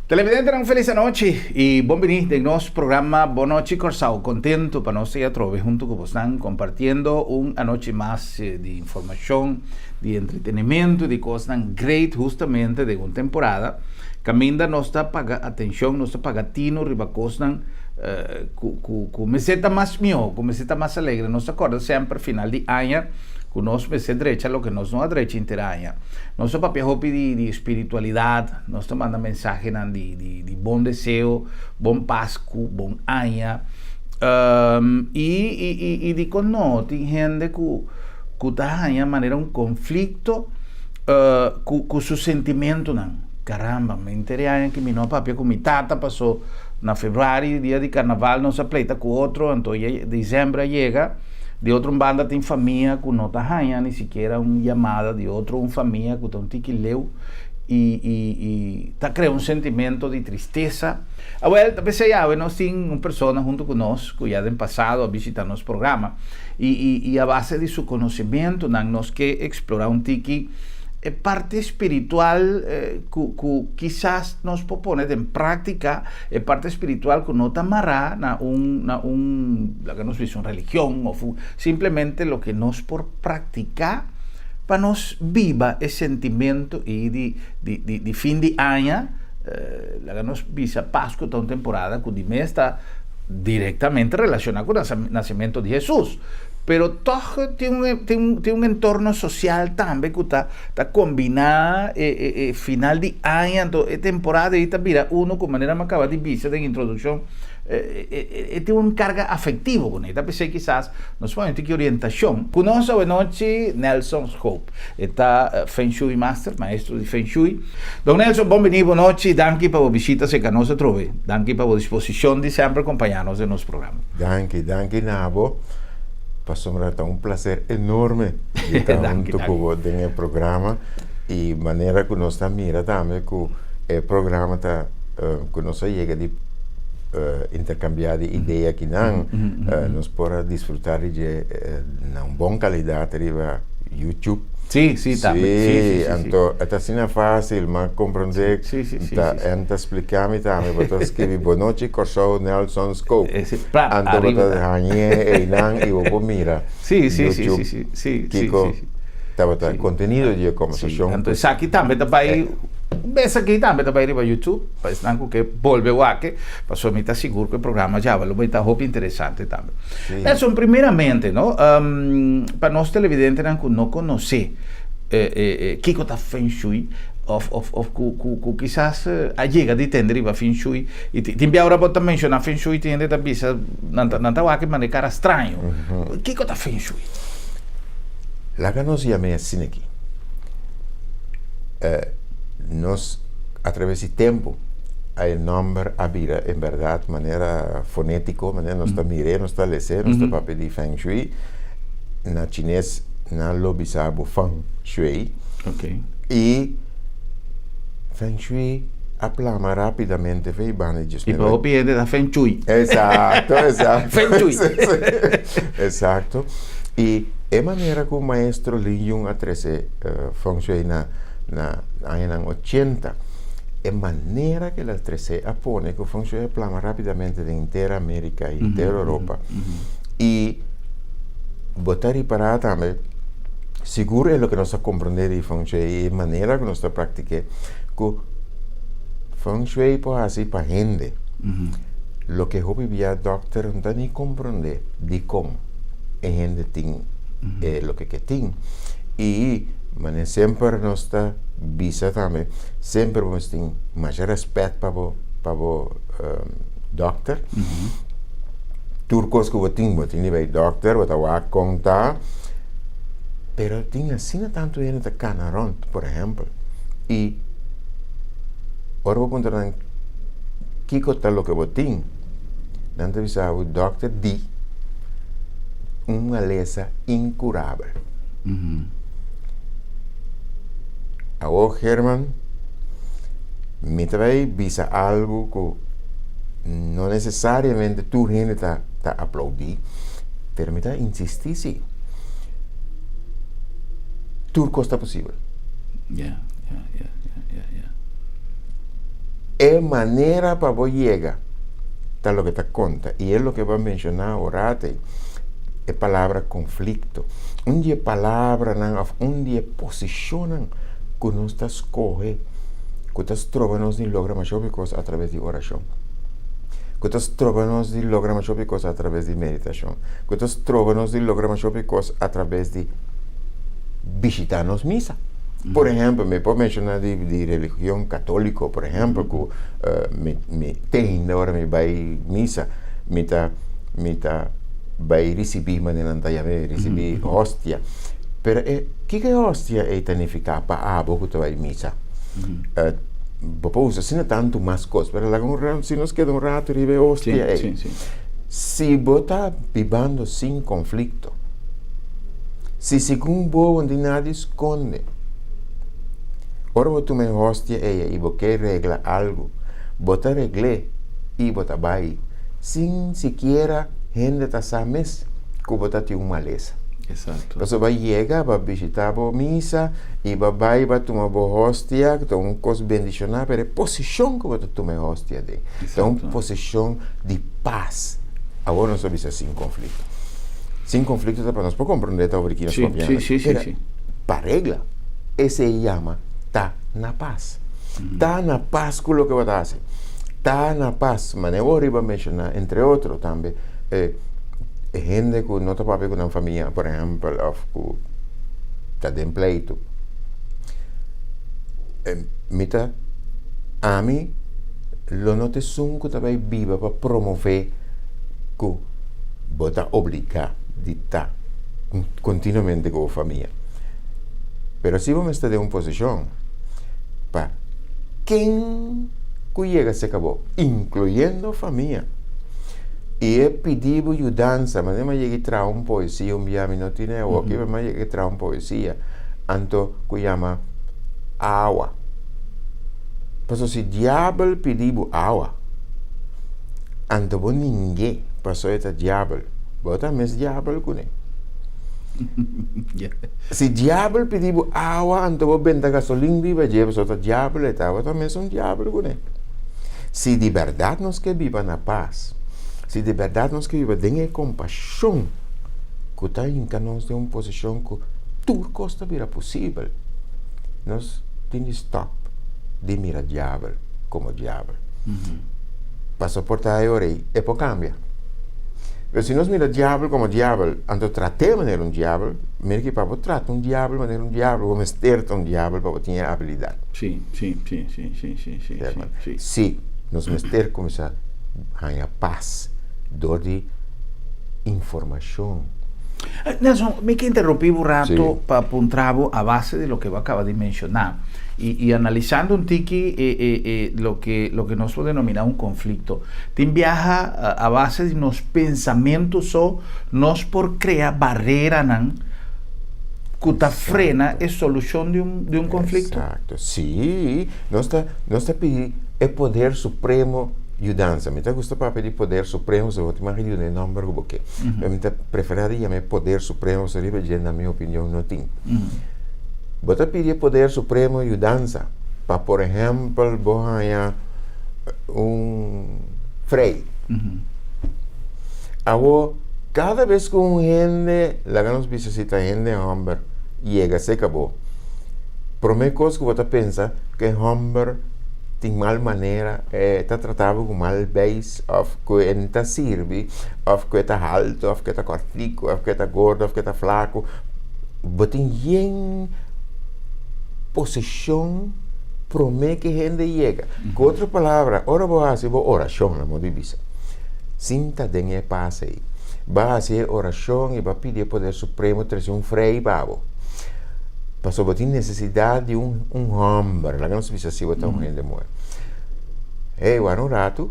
Televidentenan felis anochi y bon bini den nos programa Bon Nochi Kòrsou. Kontentu pa nos ei atrobe huntu ku bosnan kompartiendo un anochi mas di informashon, di entretenimentu, di kosnan great hustamente den un temporada kaminda nos ta paga atenshon, nos ta paga tino riba kosnan ku ku ku mester ta mas mihó, ku mester ta mas alegre. Nos ta kòrda semper final di aña ku nos mester drecha loke nos no a drecha henter aña. Nos ta papia hopi di di spiritualidat, nos ta manda mensahenan di di di bon deseo, bon Pasku, bon aña. I i i i dikon no tin hende ku ku ta haña manera un konflikto ku ku su sentimentunan. Karamba, mi henter e aña ki mi no a papia ku mi tata paso na februari dia di karnaval nos a pleita ku otro, anto ya disember a yega. Di otro un banda tin famia ku no ta haña ni sikiera un yamada di otro un famia ku ta un tiki leu i i i ta krea un sentimento di tristesa. Awel, ta p'esei awe nos tin un persona huntu ku nos ku ya den pasado a bishita nos programa i i i a base di su konosementunan nos ke eksplorá un tiki e parti spiritual ku ku kisas nos por pone den práktika. E parti spiritual ku no ta mará na un na un laga nos bisa un religion of un simplemente loke nos por praktiká pa nos biba e sentimento i di di di di fin di aña laga nos bisa Pasku ta un temporada ku di mes ta direktamente relashoná ku nasementu di Hesus pero tòg tin un tin tin un entorno sosial tambe ku ta Ta kombiná e e e final di aña, anto e temporada ei ta bira uno ku manera mi a kaba di bisa den introdukshon, e e e tin un karga afektivo kuné. Ta p'esei kisas nos pone un tiki orientashon. Ku nos awenochi Nelson Schoop. E ta Feng Shui Master, maestro di Feng Shui. Don Nelson, bon bini, bon nochi. Danki pa bo bishita serka nos atrobe. Danki pa bo disposishon di semper kompañá nos den nos programa. Danki, danki na bo. Pasobra ta un placer enorme di ta hunto cu bo den e programa y manera cu nos ta mira tambe cu e programa ta cu nos a yega di intercambia di idea akinan nos por a disfruta di dje na un bon calidad riba YouTube. Sí, sí, tambe. Sí, sí, sí, sí. Anto e ta asina fácil, m'a comprende. Sí, sí, sí, Ta, sí, sí. en ta splica mi tambe, bo ta scribi Bonochi Kòrsou Nelson Scope. Eh, sí, plap, Anto bo arriba ta ta. hañ'é einan i bo por mira Sí, sí, sí, YouTube sí, sí, sí, sí, kiko sí, sí. tabata Sí. contenido di e Sí, conversacion. anto esaki tambe ta bai, Eh. un bes aki tambe ta bai riba YouTube, pa esnan ku ke bolbe wak, pasobra mi ta sigur ku e programa djaba lo bai ta hopi interesante tambe. Sí. Nelson, primeramente, no, pa nos televidentenan ku no konosé kiko ta Feng Shui, òf òf òf ku ku ku kisas a yega di tende riba Feng Shui, i tin bia ora bo ta menshoná Feng Shui tin hende ta bisa nan ta nan ta wak manera kara straño. Kiko ta Feng Shui? Laga nos yam'é asina aki. Nos a traves di tempu a e nòmber a bira en bèrdat manera fonétiko, manera nos ta mir'é, nos ta les'é, nos ta papia di Feng Shui. Na chines nan lo bisa bo Feng Shui. I Feng Shui a plama rápidamente fe i banda di I pa hopi hende ta Feng Chui. Exacto, exacto. Feng Chui. Exacto. I e manera ku maestro Lin Yun a trese Feng Shui na na añanan ochenta, e manera ku el a trese a pone ku Feng Shui a plama rápidamente den henter Amerika i henter Europa. I bo ta ripará tambe, sigur e loke nos ta komprondé di Feng Shui i e manera ku nos ta praktik'é, ku Feng Shui por hasi pa hende loke hopi bia dòkter no ta ni komprondé dikon e hende tin e loke ke tin. I manera semper nos ta bisa tambe, semper bo mester tin masha rèspèt pa bo pa bo dòkter. Tur kos ku bo tin, bo tin di bai dòkter, bo ta wak kon ta. Pero tin asina tantu hende ta kana rònt, por ehèmpel, i ora bo puntra nan kiko ta loke bo tin, nan ta bisa bo, dòkter di un malesa inkurabel. Awor Herman, mi ta bai bisa algu ku no nesesariamente tur hende ta ta aplaudí, pero mi ta insistí sí. Tur kos ta posibel. Ya, ya, ya, ya, ya, ya. E manera pa bo yega ta loke ta konta i e loke bo a menshoná awor ei, e palabra konflikto. Un di e palabranan òf un di e posishonnan ku nos ta skohe ku ta stroba nos di logra masha hopi kos atraves di orashon, ku ta stroba nos di logra masha hopi kos atraves di meditashon, ku ta stroba nos di logra masha hopi kos atraves di bishitá nos misa. Por ehèmpel, mi por menshoná di religion katóliko, por ehèmpel, ku mi te ainda ora mi bai misa, mi ta bai risibí, manera nan ta yam'é, risibí hostia. Pero e kiko e hostia ei ta nifiká pa abo ku ta bai misa? Bo por usa asina tantu mas kos, pero laga un rato, si nos keda un rato riba e hostia ei. Si bo ta bibando sin konflikto, si segun bo no tin nada di skonde, ora bo tuma e hostia ei i bo ke regla algu, bo ta regl'é i bo ta bai sin sikiera hende ta sa mes ku bo ta tin un malesa. Pasobra bo a yega, bo a bishitá bo misa i bo a bai bo a tuma bo hostia, ku ta un kos bendishoná, pero e posishon ku bo ta tuma e hostia den ta un posishon di pas. Awor nos ta bisa sin konflikto. Sin konflikto ta pa nos por komprondé ta over ki nos papiando. Pero pa regla, esei yama ta na pas. Ta na pas ku loke bo ta hasi. Ta na pas, manera bo riba menshoná, entre otro tambe e hende ku no ta papia ku nan famia, por ehèmpel, òf ku ta den pleitu. Mi ta, ami lo no ta esun ku ta bai biba pa promové ku bo ta obligá di ta kontinuamente ku bo famia. Pero si bo mester den un posishon pa ken ku yega serka bo, inkluyendo famia, i e pidi bo yudansa, manera mi a yega i traha un poesia un bia, mi no tene awoki, pero mi a yega i traha un poesia, anto ku yama Awa. Pasobra si diabel pidi bo awa, anto bo ning'é, pasobra e ta diabel, bo ta mes diabel kuné. Si diabel pidi bo awa, anto bo benta gasolin riba dje, pasobra ta diabel e ta, bo ta mesun diabel kuné. Si di bèrdat nos ke biba na pas, si di bèrdat nos ke biba den e kompashon ku ta hinka nos den un posishon ku tur kos ta bira posibel, nos tin di stòp di mira diabel komo diabel. Pasobra por ta e ora ei e por kambia. Pero si nos mira diabel komo diabel, anto trat'é manera un diabel, mira ki pa bo trata un diabel manera un diabel, bo mester ta un diabel pa bo tin e abilidat. Sí, sí, sí, sí, sí, sí, sí, sí. Sí, nos mester kuminsá haña pas dor di informashon. Nelson, mi ke interrumpí bo un rato pa puntra bo a base di loke bo a kaba di menshoná i analisando un tiki e loke loke nos por denominá un konflikto. Tin biaha a base di nos pensamentu so nos por krea bareranan ku ta frena e solushon di un di un konflikto. Eksakto. Sí, nos ta nos ta pidi e poder supremo yudansa. Mi ta gusta papia di poder supremo, so bo tin mag di duna e nòmber ku bo ke. Pero mi ta preferá di yama e poder supremo, so riba dje na mi opinion no tin. Bo ta pidi e poder supremo yudansa pa por ehèmpel bo haña un frei. Awor kada bes ku un hende, laga nos bisa si ta hende hòmber, yega serka bo, promé kos ku bo ta pensa ku e hòmber tin mal manera, e ta trata bo ku mal beis òf ku e no ta sirbi òf ku e ta haltu òf ku e ta kòrtiku òf ku e ta gordo òf ku e ta flaku. Bo tin yen posishon promé ku e hende yega. Ku otro palabra, ora bo hasi bo orashon, amo di bisa, sinta den e pas ei, bo a hasi e orashon i bo a pidi e Poder Supremo trese un frei pa bo, pasobra bo tin nesesidat di un un hòmber, laga nos bisa si bo ta un hende muhé. Hey, wak un ratu,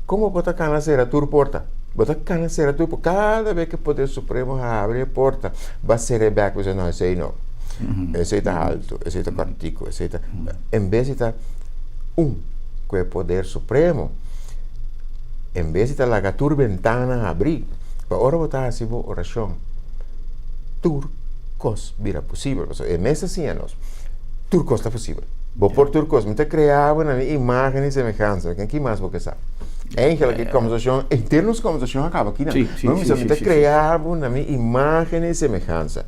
komo bo ta kana sera tur porta? Bo ta kana sera tur porta, kada bes ku e Poder Supremo habri e porta, bo a sera e bèk, bo bisa no, esei no. Esei ta haltu, esei ta kòrtiku, esei ta. En bes di ta un ku e poder supremo, en bes di ta laga tur bentana habrí, pa ora bo ta hasi bo orashon, tur kos bira posibel. Pasobra e mes ta siña nos, tur kos ta posibel. Bo por tur kos. Mi ta krea bo na mi imágen i semehansa. Ken ki mas bo ke sa? Eigenlijk e kòmbersashon, henter nos kòmbersashon a kaba akinan. Mi bisa mi ta krea bo na mi imágen i semehansa.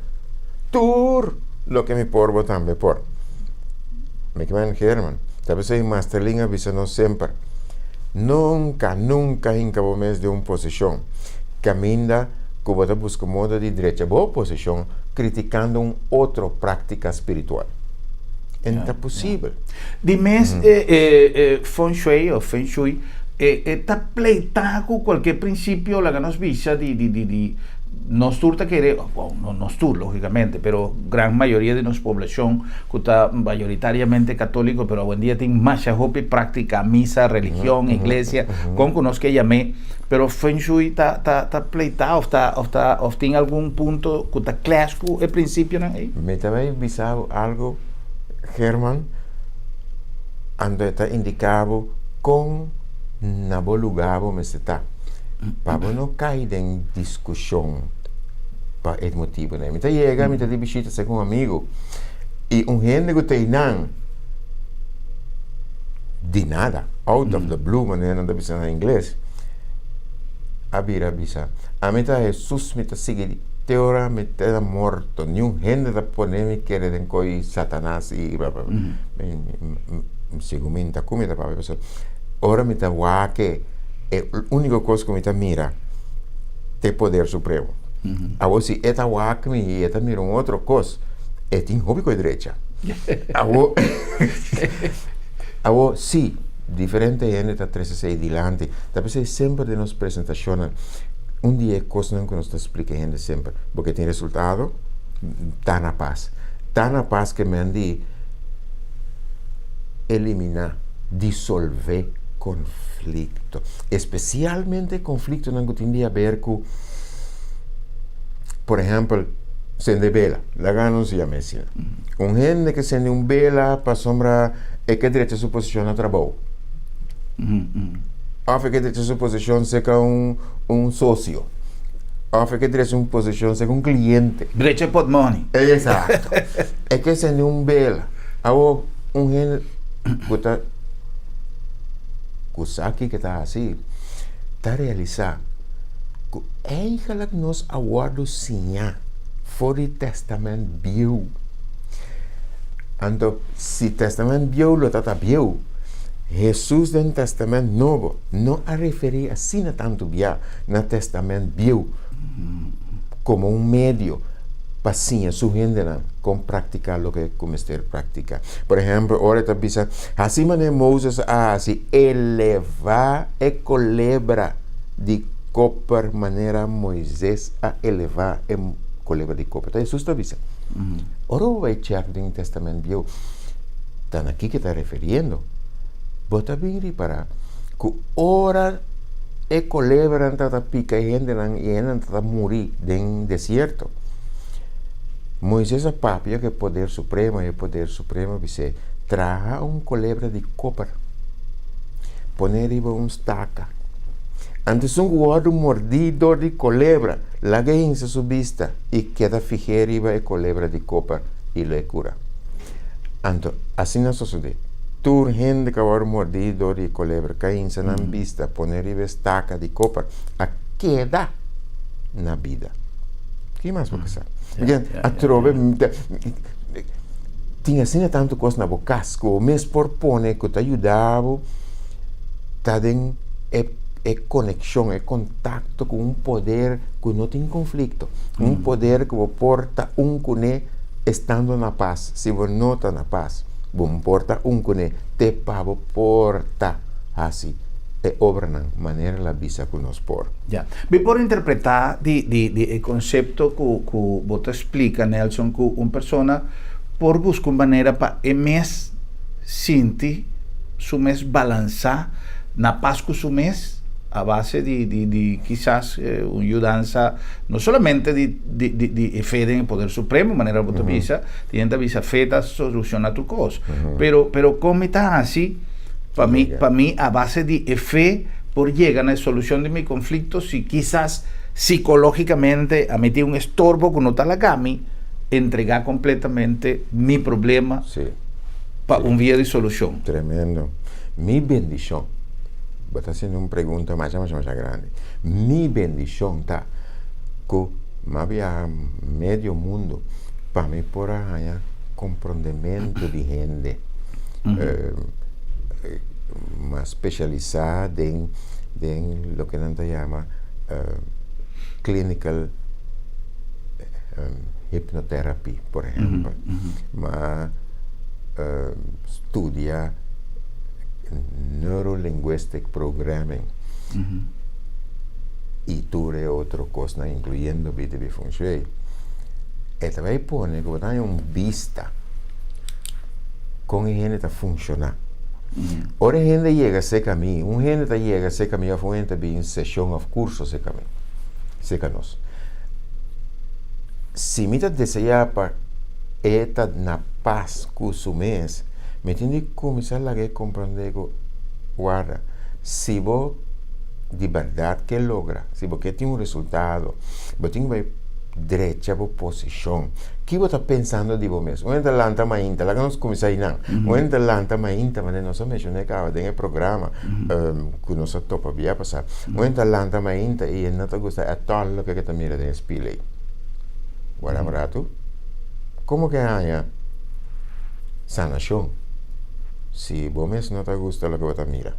Tur loke mi por bo tambe por. Mi ke men Herman, ta p'esei Master Lin a bisa nos semper, Nunka, nunka hinka bo mes den un posishon kaminda ku bo ta buska moda di drecha bo posishon kritikando un otro práktika spiritual. E no ta posibel. Di mes Feng Shui of Feng Shui e ta pleitá ku kualke prinsipio laga nos bisa di di di di nos tur ta kere, bon no nos tur lógikamente pero gran mayoria di nos poblashon ku ta mayoritariamente katóliko pero awendia tin masha hopi práktika misa, religion, iglesia kon ku nos ke yam'é pero Feng Shui ta ta ta pleitá òf ta òf ta òf tin algun punto ku ta clash ku e prinsipionan ei? Mi ta bai bisa bo algu Herman, anto e ta indiká bo kon na bo lugá bo mester ta pa bo no kai den diskushon pa e motibunan. Mi ta yega, mi ta di bishita serka un amigu i un hende ku ta einan di nada, out of the blue manera nan ta bisa na ingles, a bira a bisa, Ami ta Hesus, mi ta sigui te ora mi ta morto, niun hende ta pone mi kere den koi Satanas i bla bla bla. Segun mi ta ku mi ta papia pasobra ora mi ta wak e úniko kos ku mi ta mira ta e poder supremo. Awor si e ta wak mi i e ta mira un otro kos, e tin hopi kos drecha. Awor, awor si diferente hende ta trese esei dilanti, ta p'esei semper den nos presentashonnan un di e kosnan ku nos ta splika hende semper, bo ke tin resultado, ta na pas. Ta na pas ke men di eliminá, disolvé konflikto. Espesialmente konfliktonan ku tin di haber ku, por ehèmpel, sende bela. Laga nos yama asina. Un hende ke sende un bela pasobra e ke drecha su posishon na trabou. Òf e ke drecha su posishon serka un un sosio. Òf e ke drecha un posishon serka un kliente. Drecha e pòtmòni. Esakto. E ke sende un bela. Awor un hende ku ta ku sa kiko e ta hasi ta realisá ku eigentlik nos a wòrdu siñá for di Tèstamènt Bieu. Anto si Tèstamènt Bieu lo ta ta bieu, Hesus den Tèstamènt Nobo no a referí asina tantu bia na Tèstamènt Bieu komo un medio pa siña su hendenan kon praktiká loke ku mester praktiká. Por ehèmpel, ora e ta bisa, Hasi manera Moses a hasi, elevá e kolebra di koper manera Moises a elevá e kolebra di koper. Ta Hesus ta bisa. Ora bo bai chèk den Tèstamènt Bieu, ta na kiko e ta referiendo? Bo ta bin ripará ku ora e kolebranan tabata pika e hendenan i e hendenan tabata muri den desierto, Moises a papia ku e poder supremo i e poder supremo a bis'é, Traha un kolebra di koper, pon'é riba un staka. Anto esun ku wòrdu mordí dor di kolebra, laga e hinsa su bista i keda fih'é riba e kolebra di koper i lo e kura. Anto asina a sosodé. Tur hende ku a wòrdu mordí dor di e kolebra ku a hinsa nan bista pon'é riba e staka di koper a keda na bida. Ki mas bo ke sa? Atrobe tin asina tantu kos na bo kas ku bo mes por pone ku ta yuda bo ta den e e konekshon, e kontakto ku un poder ku no tin konflikto, un poder ku bo por ta un kuné estando na pas. Si bo no ta na pas, bo no por ta un kuné te pa bo por ta hasi e obranan manera el a bisa ku nos por. Ya. Mi por interpretá di di di e konsepto ku ku bo ta splika, Nelson, ku un persona por buska un manera pa e mes sinti su mes balansá na pas ku su mes a base di di di kisas un yudansa no solamente di di di di e fe den e poder supremo manera bo ta bisa tin hende ta bisa fe ta soluciona tur kos pero pero kon mi ta hasi pa mi pa mi a base di e fe por yega na e solucion di mi conflicto si kisas psicologicamente a mi tin un estorbo ku no ta laga mi entrega completamente mi problema. Pa un via di solushon. Tremendo. Mi bendishon. Bo ta hasiendo un pregunta masha masha masha grandi. Mi bendishon ta ku m'a biaha medio mundo pa mi por a haña komprondementu di hende. M'a spesialisá den den loke nan ta yama clinical hypnotherapy, por ehèmpel. M'a studia neurolinguistic programming i tur e otro kosnan inkluyendo BTB Feng Shui. E ta bai pone ku bo ta haña un bista kon e hende ta funshoná. Ora e hende yega serka mi, un hende ta yega serka mi òf un hende ta bin seshon òf kurso serka mi, serka nos. Si mi ta deseá pa e ta na pas ku su mes, mi tin di kuminsá laga e komprondé ku, warda, si bo di bèrdat ke logra, si bo ke tin un resultado, bo tin ku bai drecha bo posishon. Ki bo ta pensando di bo mes? Un hende ta lanta mainta, laga nos kuminsá einan. Un hende ta lanta mainta, manera nos a menshoná kaba den e programa ku nos a topa bia pasá. Un hende ta lanta mainta i e no ta gusta ètòl loke ke ta mira den e spil ei. Wara un ratu, komo ke haña sanashon si bo mes no ta gusta loke bo ta mira?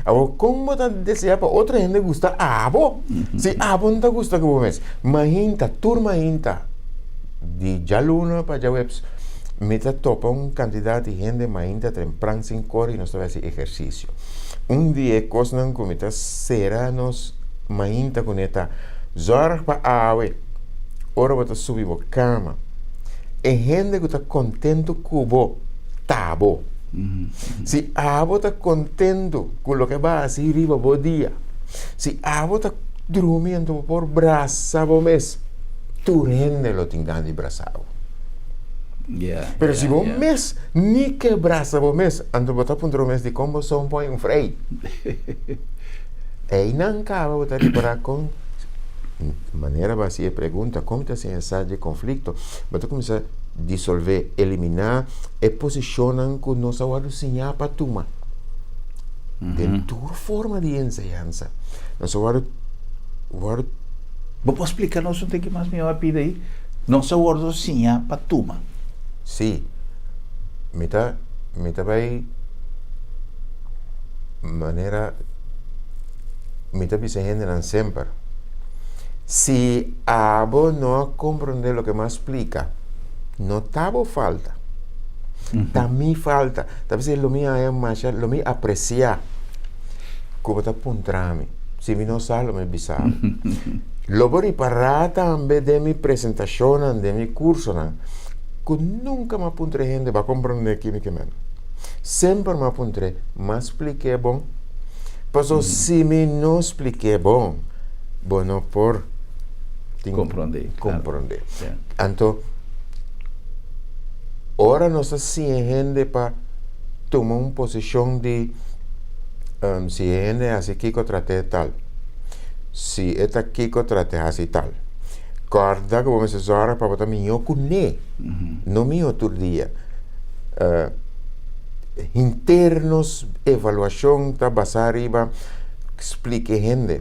Awor, kon bo ta deseá pa otro hende gusta abo si abo no ta gusta ku bo mes? Mainta, tur mainta, di djaluna pa djaweps, mi ta topa un kantidat di hende mainta trempran sin kore i nos ta bai hasi ehersisio. Un di e kosnan ku mi ta sera nos mainta kuné ta, Zòrg pa awe, ora bo ta subi bo kama, e hende ku ta kontentu ku bo ta bo. Si abo ta kontentu ku loke bo a hasi riba bo dia, si abo ta drumi anto bo por brasa bo mes, tur hende lo tin gana di brasa bo. Pero si bo mes ni ke brasa bo mes, anto bo ta puntra bo mes dikon bo son pon un frei. Einan kaba bo ta ripará kon manera bo hasi e pregunta kon mi ta siña sa dje konflikto, bo ta kuminsá disolvé, eliminá e posishonnan ku nos a wòrdu siñá pa tuma den tur forma di enseñansa. Nos a wòrdu wòrdu. Bo por splika nos un tiki mas mihó a pida ei? Nos a wòrdu siñá pa tuma. Sí. Mi ta mi ta bai manera mi ta bisa hendenan semper, si abo no a komprondé loke mi a splika, no ta bo falta, ta mi falta. Ta bisa lo mi haña masha, lo mi apresiá ku bo ta puntra mi. Si mi no sa, lo mi bisa bo. Lo bo ripará tambe den mi presentashonnan, den mi kursonan, ku nunka mi a puntra e hende, Bo a komprondé ki mi ke manda? Semper mi a puntr'é, Mi a splik'é bon? Pasobra si mi no splik'é bon, bo no por tin Komprondé, klaro. komprondé. Ya. Anto, ora nos ta siña hende pa tuma un posishon di si e hende hasi kiko trat'é tal, si e ta kiko trat'é hasi tal. Kòrda ku bo mester sòrg pa bo ta mihó kuné, no mihó tur dia. Henter nos evaluashon ta basá riba splika e hende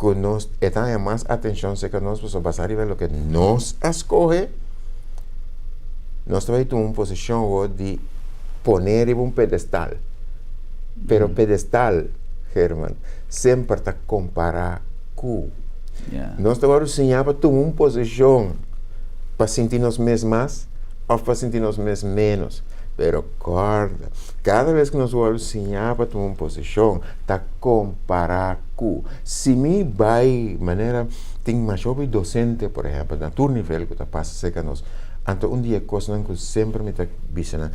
ku nos e ta haña mas atenshon serka nos pasobra basá riba loke nos a skohe, nos ta bai tuma un posishon awor di pone riba un pedestal. Pero pedestal, Herman, semper ta kompará ku. Nos ta wòrdu siñá pa tuma un posishon pa sinti nos mes mas òf pa sinti nos mes ménos. Pero kòrda, kada bes ku nos wòrdu siñá pa tuma un posishon, ta kompará ku. Si mi bai manera tin masha hopi dosente, por ehèmpel, na tur nivel ku ta pasa serka nos, anto un di e kosnan ku semper mi ta bisa nan,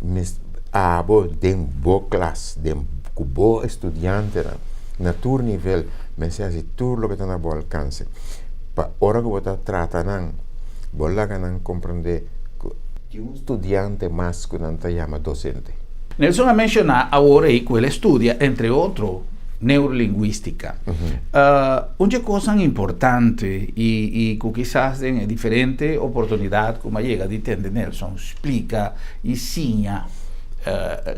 mis abo den bo klas, den ku bo estudiantenan, na tur nivel, mester hasi tur loke ta na bo alkanse pa ora ku bo ta trata nan, bo laga nan komprendé ku tin un studiante mas ku nan ta yama dosente. Nelson a menshoná awor ei ku el a studia, entre otro, neurolingwístika. Un dje kosnan importante i i ku kisas den e diferente oportunidat ku mi a yega di tende Nelson splika i siña.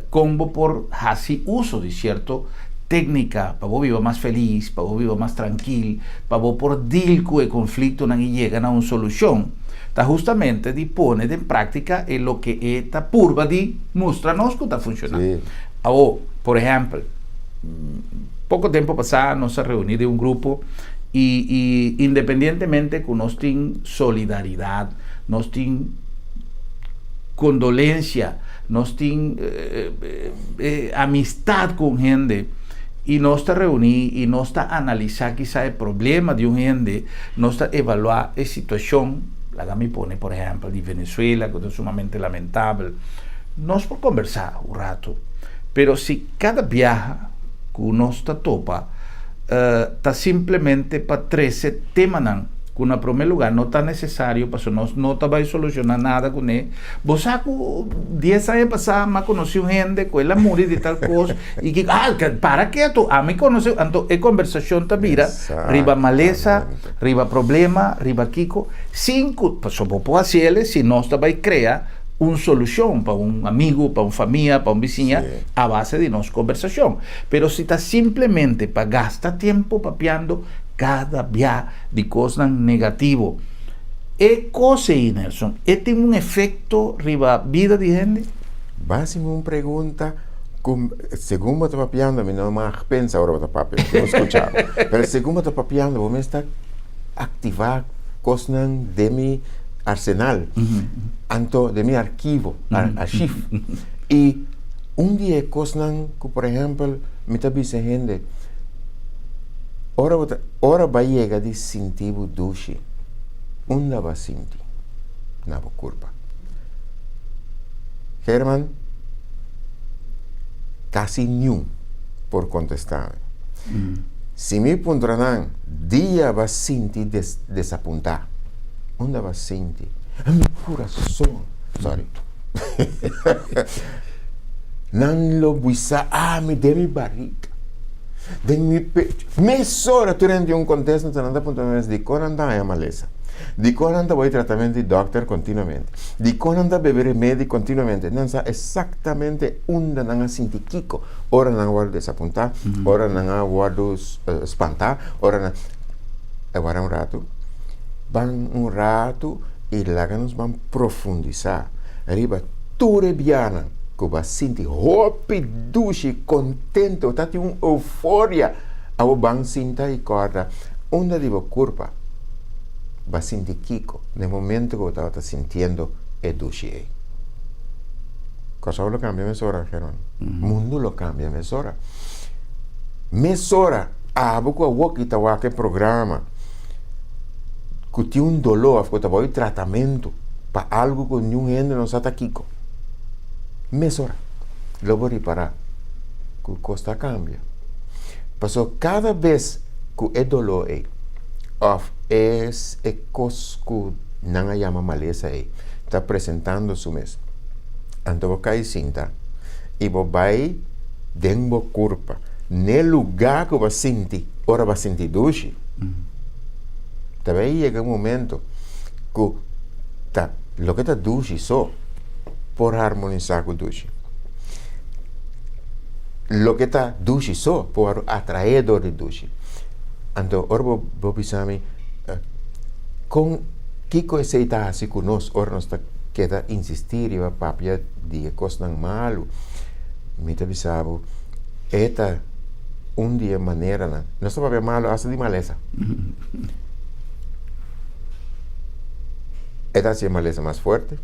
Kon bo por hasi uso di sierto téknika pa bo biba mas felis, pa bo biba mas trankil, pa bo por dil ku e konfliktonan i yega na un solushon, ta hustamente di pone den práktika e loke e ta purba di mustra nos ku ta funshoná. Awor, por ehèmpel, poko tempu pasá nos a reuní den un grupo i i independientemente ku nos tin solidaridat, nos tin kondolensia, nos tin amistad ku un hende i nos ta reuní i nos ta analisá kisá e problema di un hende, nos ta evaluá e situashon, laga mi pone por ehèmpel di Venezuela ku ta sumamente lamentabel, nos por kombersá un ratu, pero si kada biaha ku nos ta topa ta simplemente pa trese temanan ku na promé lugá no ta nesesario pasobra nos no ta bai solushoná nada kuné. Bo sa ku dies aña pasá mi a konosé un hende ku el a muri di tal kos i kiko, ah, para ketu, ami konosé, anto e kombersashon ta bira riba malesa, riba problema, riba kiko, sin ku, pasobra bo por hasi el si nos ta bai krea un solushon pa un amigu, pa un famia, pa un bisiña a base di nos kombersashon. Pero si ta simplemente pa gasta tempu papiando kada bia di kosnan negativo, e kos ei, Nelson, e tin un efekto riba bida di hende? Basi mi un pregunta ku segun bo ta papiando mi no mag pensa ora bo ta papia, mi no skucha bo. Pero segun bo ta papiando bo mes ta aktivá kosnan den mi arsenal, anto den mi archivo, archief. I un di e kosnan ku por ehèmpel mi ta bisa hende, ora bo ta ora bo a yega di sinti bo dushi, unda bo a sinti? Na bo kurpa. Herman, kasi niun por kontestá mi. Si mi puntra nan, dia bo a sinti desapuntá, unda bo a sinti? Mi kurason, sorry. Nan lo bisa ami den mi barriga, den mi pecho. Mesora tur hende tin un contesta, enton nan ta puntra mi mes, dikon nan ta haña malesa? Dikon nan ta bai tratamentu di dòkter kontinuamente? Dikon nan ta bebe remedi kontinuamente? Nan sa esaktamente unda nan a sinti kiko, ora nan a wòrdu desapuntá, ora nan a wòrdu spantá, ora nan. E wara un ratu, ban un ratu. I laga nos ban profundisá riba tur e bianan ku bo a sinti hopi dushi, kontentu, ta tin un euforia. Abo ban sinta i kòrda unda di bo kurpa bo a sinti kiko na e momentu ku bo tabata sintiendo e dushi ei. Kòrsou lo kambia mesora, Geron. Mundu lo kambia mesora. Mesora abo ku awoki ta wak e programa. ku tin un doló òf ku ta bai tratamentu pa algu ku niun hende no sa ta kiko, mesora lo bo ripará ku kos ta kambia. Pasobra kada bes ku e doló ei òf e e kos ku nan a yama malesa ei ta presentando su mes, anto bo kai sinta i bo bai den bo kurpa n'e lugá ku bo a sinti ora bo a sinti dushi. Ta bay yega un momento cu ta loke ta dushi so por harmonisa cu dushi. Loke ta dushi so por atrae dor di dushi. Anto ora bo bo bisa mi con kico esey ta haci cu nos ora nos ta keda insisti riba papia di e cosnan malu, mi ta bisa bo e ta. Un di e maneranan, nos ta papia malu hasta di malesa. E ta hasi e malesa mas fuerte,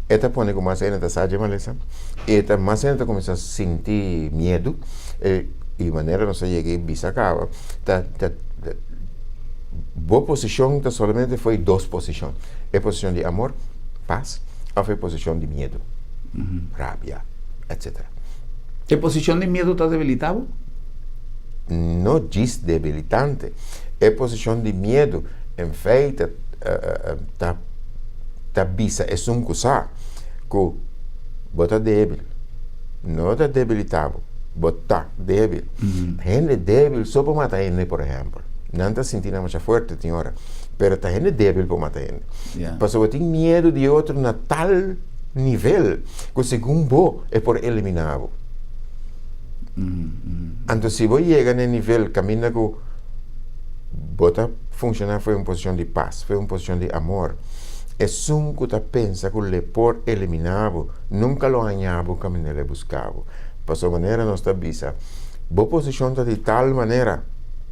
e ta pone ku mas hende ta sa dje malesa, e ta mas hende ta kuminsá sinti miedu, e i manera nos a yega i bisa kaba, ta ta bo posishon ta solamente fo'i dos posishon, e posishon di amor, pas, òf e posishon di miedu, rabia, etsetera. E posishon di miedu ta debilitá bo? No djis debilitante. E posishon di miedu, en feite, ta ta bisa esun ku sa ku bo ta débil. No ta debilitá bo, bo ta débil. Hende débil so por mata hende, por ehèmpel. Nan ta sinti nan masha fuerte tin ora, pero ta hende débil por mata hende. Pasobra bo tin miedu di otro na tal. nivel ku segun bo e por eliminá bo. Anto si bo yega na e nivel kaminda ku bo ta funshoná for un posishon di pas, for un posishon di amor, esun ku ta pensa ku lo e por eliminá bo, nunka lo haña bo kaminda lo e buska bo. Pasobra manera nos ta bisa, bo posishon ta di tal manera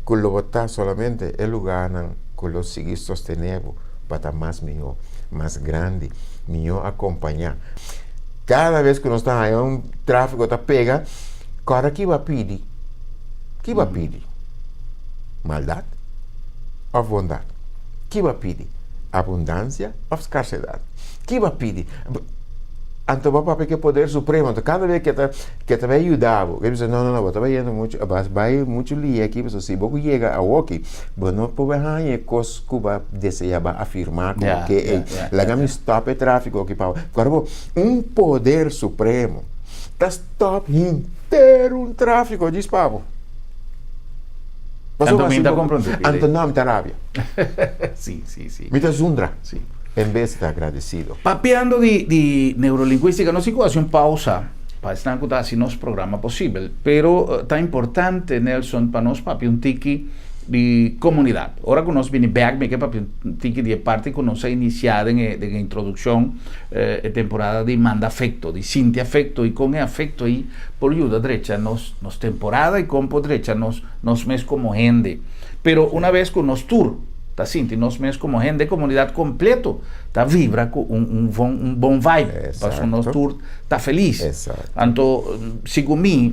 ku lo bo ta solamente e lugarnan ku lo sigui sostené bo pa ta mas mihó, mas grandi, mihó akompañá. Kada bes ku nos ta haña un tráfiko ta pega, kòrda ki bo a pidi? Ki bo a pidi? Maldat òf bondat? Ki bo a pidi? Abundansia òf skarsedat? Ki bo a pidi? Anto bo a papia ku e poder supremo, anto kada bes ke ta ke ta bai yuda bo, ke bisa no no no bo ta bayendo muchu, a bai muchu lia aki pasobra si bo ku yega awoki bo no por bai haña e kos ku bo a desea bo a afirmá komo ke ei. Laga mi stòp e tráfiko aki pa bo. Kòrda bo, un poder supremo ta stòp henter un tráfiko djis pa bo. Anto mi ta komprondé. Anto no mi ta rabia. Sí, sí, sí. Mi ta zundra. Sí. En bes di ta agradesido. Papiando di di neurolingüística, nos tin ku hasi un pausa pa esnan ku ta hasi nos programa posibel. Pero ta importante, Nelson, pa nos papia un tiki di komunidat. Ora ku nos bini bèk, mi ke papia un tiki di e parti ku nos a inisiá den e den e introdukshon, e temporada di manda afekto, di sinti afekto i kon e afekto ei por yuda drecha nos nos temporada i kon por drecha nos nos mes komo hende. Pero una bes ku nos tur ta sinti nos mes komo hende, e komunidat kompleto ta vibra ku un un bon un bon vibe, pasobra nos tur ta felis. Anto segun mi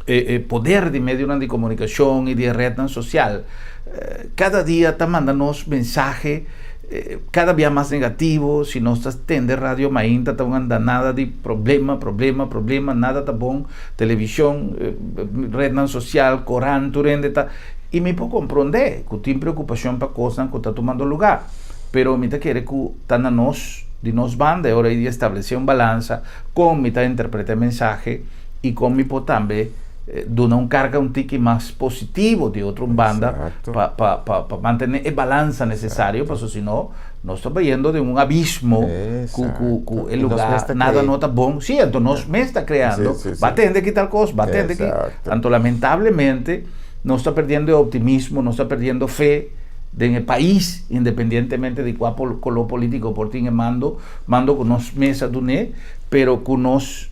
e e poder di medionan di komunikashon i di e retnan sosial kada dia ta manda nos mensahe Kada bia mas negativo, si nos ta tende radio mainta ta un andanada di problema, problema, problema, nada ta bon, television, rednan social, corant, tur hende ta, y mi por comprende cu tin preocupacion pa cosnan cu ta tumando lugar, pero mi ta kere cu ta na nos, di nos banda e ora di establece un balansa con mi ta interpreta e mensahe y con mi por tambe duna un carga un tiki mas positivo di otro un banda pa pa pa pa mantene e balansa necesario pasobra si no nos ta bayendo den un abismo cu cu cu e lugar nada no ta bon si anto nos mes ta creando ba tende ki tal cos ba tende ki anto lamentablemente nos ta perdiendo e optimismo nos ta perdiendo fe den e pais independientemente di cua color politico por tin e mando mando cu nos mes a dune pero cu nos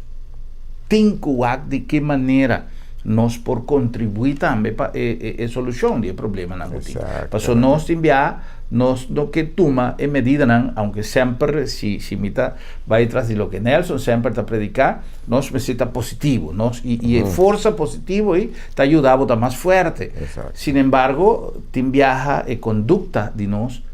Tin ku wak di ki manera nos por kontribuí tambe pa e e solushon di e problemanan ku tin. Pasobra nos tin bia nos no ke tuma e medidanan, aunke semper si si mi ta bai tras di loke Nelson semper ta prediká, nos mester ta positivo, nos i i e forsa positivo ei ta yuda bo ta mas fuerte. Sinembargo tin biaha e kondukta di nos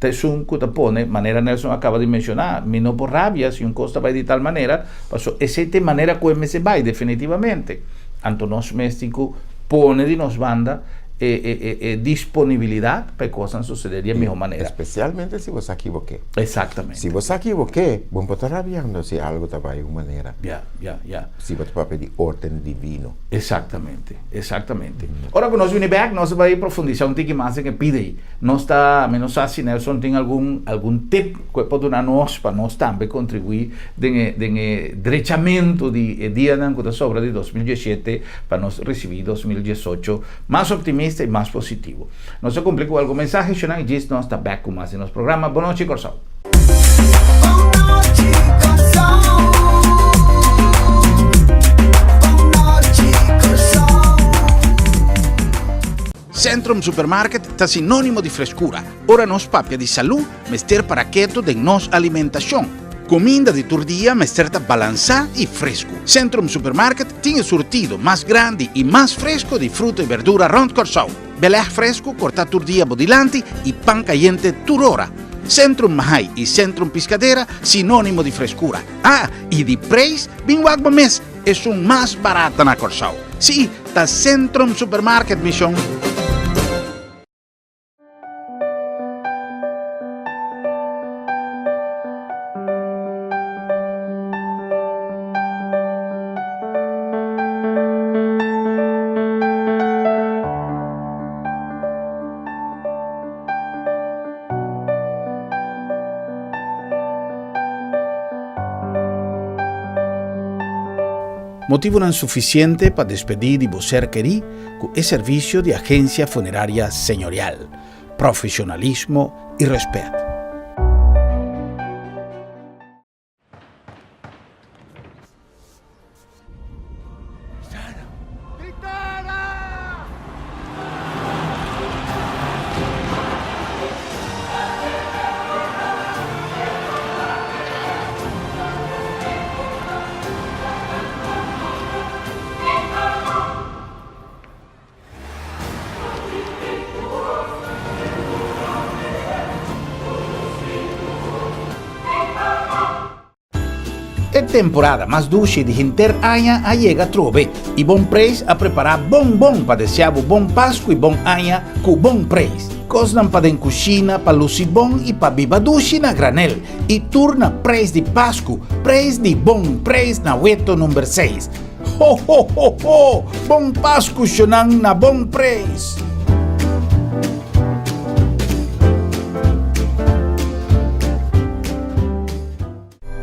ta esun ku ta pone, manera Nelson a kaba di menshoná, mi no por rabia si un kos ta bai di tal manera, pasobra esei ta e manera ku e mester bai definitivamente. Anto nos mes tin ku pone di nos banda e e e e disponibilidat pa e kosnan sosodé di e mihó manera. Espesialmente si bo sa kiboké. Exactamente. Si bo sa kiboké, bo no por ta rabiando si algu ta bai un manera. Ya, ya, ya. Si bo ta papia di órden divino. Exactamente, exactamente. Ora ku nos bini bèk, nos a bai profundisá un tiki mas den e pida ei. Nos ta, mi no sa si Nelson tin algun algun tip ku e por duna nos pa nos tambe kontribuí den e den e drechamentu di e dianan ku ta sobra di 2017 pa nos risibí 2018 mas optimista i mas positivo. Nos a kumpli ku algun mensahe shonnan i djis nos ta bèk ku mas di nos programa. Bonochi Kòrsou! Bonochi Kòrsou Bonochi Kòrsou. Centrum Supermarket ta sinónimo di freskura. Ora nos papia di salú, mester para ketu den nos alimentashon. Kuminda di tur dia mester ta balansá i fresku. Centrum Supermarket tin e surtido mas grandi i mas fresku di fruta i berdura rònt Kòrsou. Belèg fresku kortá tur dia bo dilanti i pan kayente tur ora. Centrum Mahai i Centrum Piscadera sinónimo di freskura. Ah, i di preis bin wak bo mes! Esun mas barata na Kòrsou. Sí, ta Centrum Supermarket, mi shon. Motivonan sufisiente pa despedí di bo ser kerí ku e servisio di Agencia Funeraria Señorial. Profesionalismo i rèspèt. E temporada mas dushi di henter aña a yega atrobe i Bon Preis a prepará bon bon pa deseá bo bon Pasku i bon aña ku bon preis. Kosnan pa den kushina, pa lusi bon i pa biba dushi na granel i tur na preis di Pasku, preis di bon preis na Weto number seis. Ho ho ho ho! Bon Pasku shonnan na bon preis!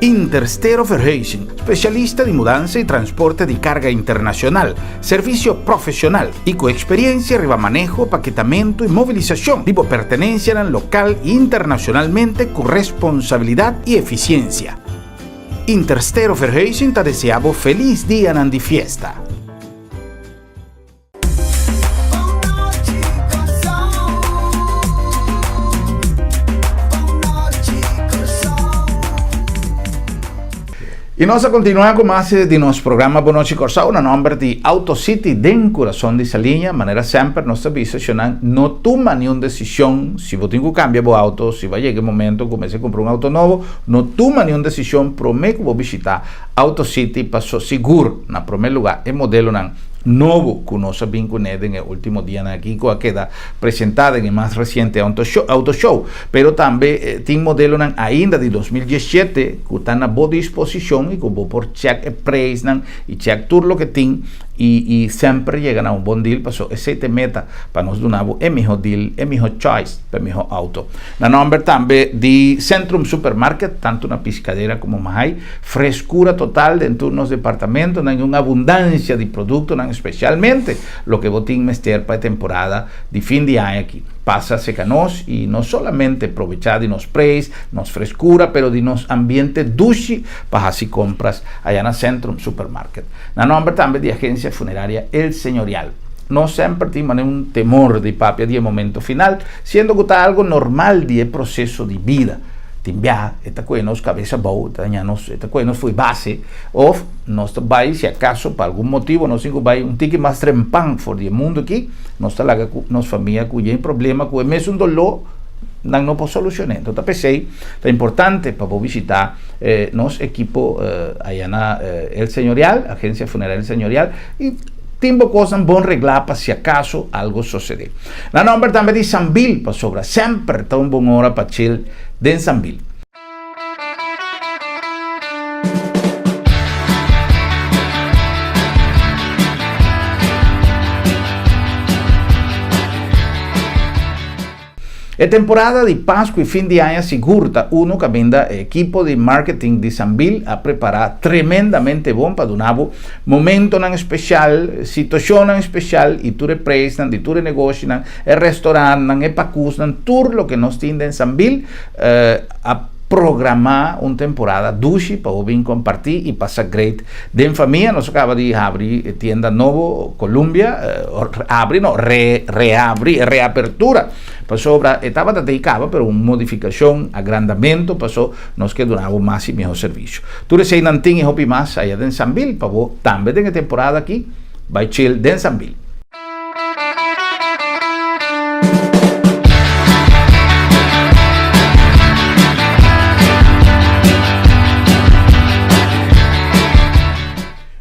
Interstero Verhuizing, spesialista di mudansa i transporte di karga internashonal, servisio profeshonal i ku eksperensia riba maneho, paketamentu i mobilisashon di bo pertenensianan lokal i internashonalmente ku responsabilidat i efisiensia. Interstero Verhuizing ta desea bo felis dianan di fiesta! I nos a kontinuá ku mas di nos programa Bon Nochi Kòrsou na nòmber di Auto City den kurason di Saliña. Manera semper nos ta bisa shonnan no tuma niun desishon si bo tin ku kambia bo auto, si bo a yega e momento ku mester kumpra un auto nobo, no tuma niun desishon promé ku bo bishitá Auto City paso sigur na promé lugá e modelonan nobo ku nos a bin kuné den e último dianan aki ku a keda presentá den e mas resiente Auto Show. Pero tambe tin modelonan ainda di 2017 ku ta na bo disposishon i ku bo por chèk e preisnan i chèk tur loke tin i i semper yega na un bon deal paso esei ta e meta pa nos duna bo e mihó deal, e mihó choice pa e mihó auto. Na nòmber tambe di Centrum Supermarket tantu na Piscadera komo Mahai. Frescura total den tur nos departamentonan y un abundancia di productonan, especialmente loke bo tin mester pa e temporada di fin di aña aki. Pasa cerca nos y no solamente probecha di nos prijs, nos frescura, pero di nos ambiente dushi pa haci compras aya na Centrum Supermarket. Na nomber tambe di Agencia Funeraria El Señorial. Nos semper tin manera un temor di papia di e momento final, siendo cu ta algo normal di e proceso di bida. Tin biaha e ta kohe nos kabes abou, ta daña nos, e ta kohe nos fo'i base, òf nos ta bai si akaso pa algun motibu nos tin ku bai un tiki mas trempan for di e mundu aki, nos ta laga ku nos famia ku yen problema ku e mesun doló nan no por solushoné. Enton ta p'esei ta importante pa bo bishitá nos ekipo aya na El Señorial, Agencia Funeraria El Señorial, i tin bo kosnan bon reglá pa si akaso algo sosodé. Na nòmber tambe di Sambil, pasobra semper ta un bon ora pa chill den Sambil. E temporada di Pascu y fin di aña sigur ta uno caminda e ekipo di marketing di Sambil a prepara tremendamente bon pa duna bo momentonan especial, situacionnan especial y tur e prijsnan di tur e negoshinan, e restaurantnan, e pacusnan, tur loke nos tin den Sambil a programa un temporada dushi pa bo bin comparti y pasa great den famia. Nos a caba di habri e tienda nobo Columbia, habri no, re rehabri, reapertura, pasobra e tabata tei caba pero un modificacion, agrandamento, paso nos ke duna bo mas y miho servicio. Tur eseinan tin y hopi mas aya den Sambil pa bo tambe den e temporada aki bai chill den Sambil.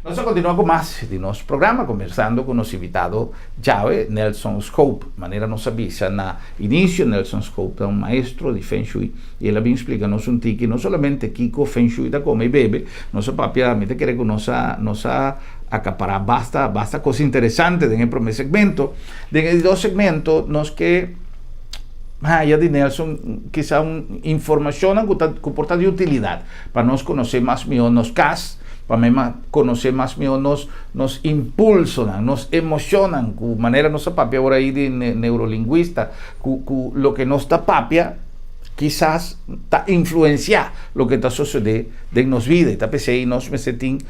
Nos a continua cu mas di nos programa conversando cu nos invitado djawe Nelson Schoop. Manera nos a bisa na inicio Nelson Schoop ta un maestro di Feng Shui y el a bin splica nos un tiki no solamente kico Feng Shui ta come y bebe, nos a papia mi ta kere cu nos a nos a Acapará basta, basta cos interesante den e prome segmento. Den e di dos segmento nos ke haya di Nelson kisa un informacionnan cu ta, cu por ta di utilidad pa nos conoce mas miho nos cas, Pa mi konosé mas mihó nos nos impulsonan, nos emoshonnan, ku manera nos a papia ora ei di neurolingwista, ku ku loke nos ta papia kisas ta influensiá loke ta sosodé den nos bida. I ta p'esei nos mester tin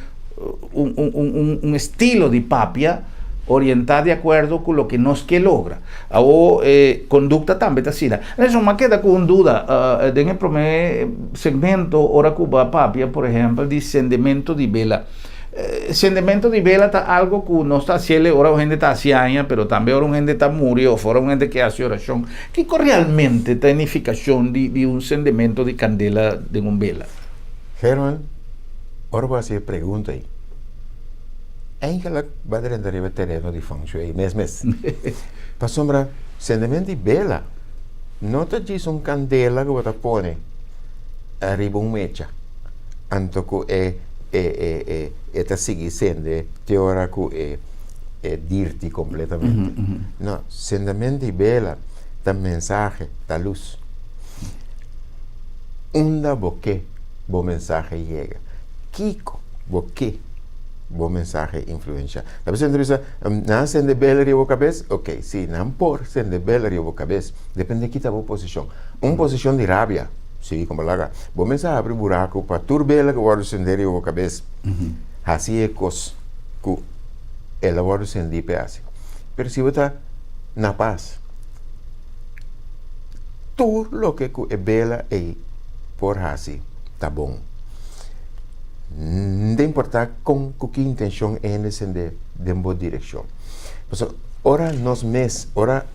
un un un un estilo di papia orientá di akuerdo ku loke nos ke logra. Awor e kondukta tambe ta asina. Nelson, m'a keda ku un duda den e promé segmento ora ku bo a papia por ehèmpel di sendementu di bela. Sendementu di bela ta algu ku nos ta hasiel ora un hende ta hasi aña, pero tambe ora un hende ta muri òf ora un hende ke hasi orashon. Kiko realmente ta e nifikashon di un sendementu di kandela den un bela? Herman, ora bo hasi e pregunta ei, Eigenlijk bo a drenta riba e tereno di feng shui mes mes. Pasobra sendement di bela no ta djis un kandela ku bo ta pone ariba un mecha, anto ku e e e e e ta sigui sende te ora ku e e dirti kompletamente. No, sendement di bela ta mensahe, ta lus. Unda bo ke bo mensahe yega? Kiko bo ke bo mensahe influensha? Ta bisa hende bisa, Nan sende bel riba bo kabes? Ok, si, nan por sende bel riba bo kabes. Depende ki ta bo posishon. Un posishon di rabia, si, komo laga. Bo mester habri buraku pa tur bela ku wòrdu sende riba bo kabes hasi e kos ku el a wòrdu sendí p'e hasi. Pero si bo ta na pas, tur loke ku e bela ei por hasi ta bon. No ta importá kon ku ki intenshon e hende sende den bo direkshon. Pasobra ora nos mes, ora